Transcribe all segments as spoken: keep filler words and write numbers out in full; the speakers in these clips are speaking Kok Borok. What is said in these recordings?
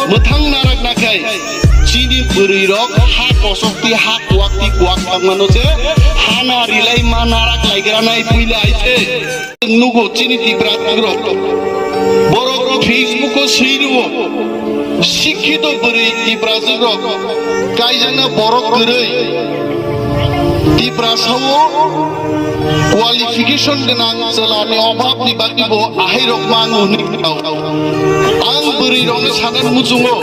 mwthang narak nakhai, chini bwrwi rok ha kosok ti ha kuwak ti kuwak thangmano se hana rilai ma narak laigra nai puila aise. Nugo chini Tipraswk rok, borok Facebook o swi rwo, sikhito bwrwi Tipraswk rok, kaijakna borok kwrwi. Tiprasa o qualification gwnang chwla ni obhab ni bagwi bo ahai rok mang hwnwi khao. Ang bwrwi rok no sanan muchungo,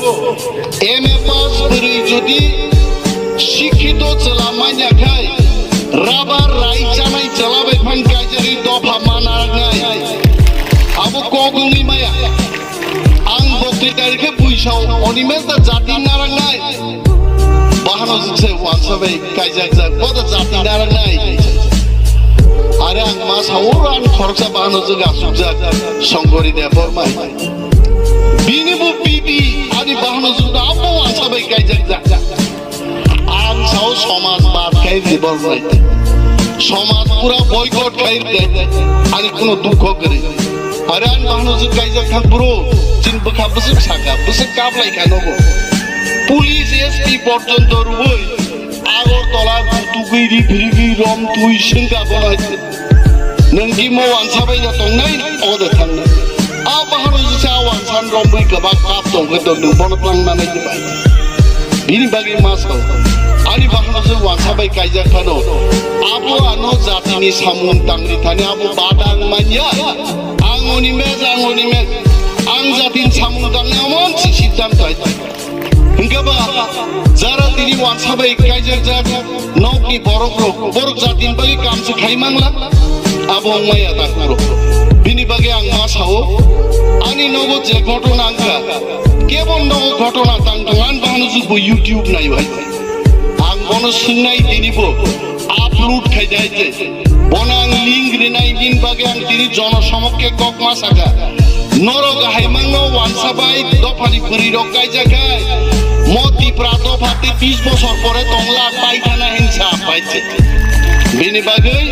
M A pass bwrwi jodi sikhito chwla manya khai, rabar rai chanai chwla bai phan kaijagwi dopha ma naraknai. Abo kok wngwi maya. Ang bokti dari khe buisao Onimes da jati naraknai. Bahano se wansa bai kaijak jak, bo da jati naraknai. Are ang ma sao ran khoroksa bahano jwk asukjak Songkori Debbarma. Bini bo bibi ani bahano jwk da abo wansa bai kaijak jak. Ang sao somaj bad khai di bol nai. Somaj pura boycott khai de. Ani kuno dukho kwrwi. Are ani bahano jwk kaijak thang bro. Chin bwkha bwswk saka, bwswk kaplai kha nogo. Police S P porjonto rwui Agartala butugwi riphi riphi rom twi swngka bono hai. Nwng gimo wansa bai da tongnai, o de thangnai. A bahano jisa wansan rombwi kwbak kap tongkhe to nwng bono tlang nanai de bai. Bini bagwi ma sao. Ani bahano je wansa bai kaijak phano. Abo ano jatini samung tangri thani abo badang manya. Ang Onimes, ang Onimes. Ang jatini samung tangni amon si siddhanto hai. Hingke ba, jara tini wansa bai kaijakjak nokni borok rok, borok jatini bagwi kamse khai mangla, abo wngmaya takhuk rok. Bini bagwi ang ma sao, ani nogo je ghotona wngkha, kebo nogo ghotona tang tong, ani bahano jwk bo YouTube nai bai. Ang bono swngnai tini bo upload khai dai je. Bono ang link rinai, bini bagwi ang tini jono somokke kok ma saka. Norok hai mangno wansa bai dophani bwrwi rok kaijak hai. Mo Tipra dopha tei bis bosor pore tongla pai thana hinsa pai se. Bini bagwi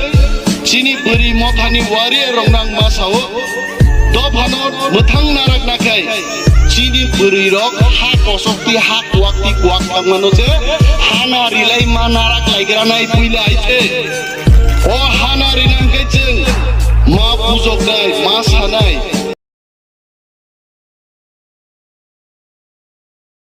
chini bwrwi mothani warrior rok nang ma sao. Dophano mwthang narak nakhai, chini bwrwi rok ha kosok ti ha kuwak ti kuwak thangmano se hana rilai ma narak laigra nai puila aise. O hana rinang khe chwng ma bujok nai, ma sanai,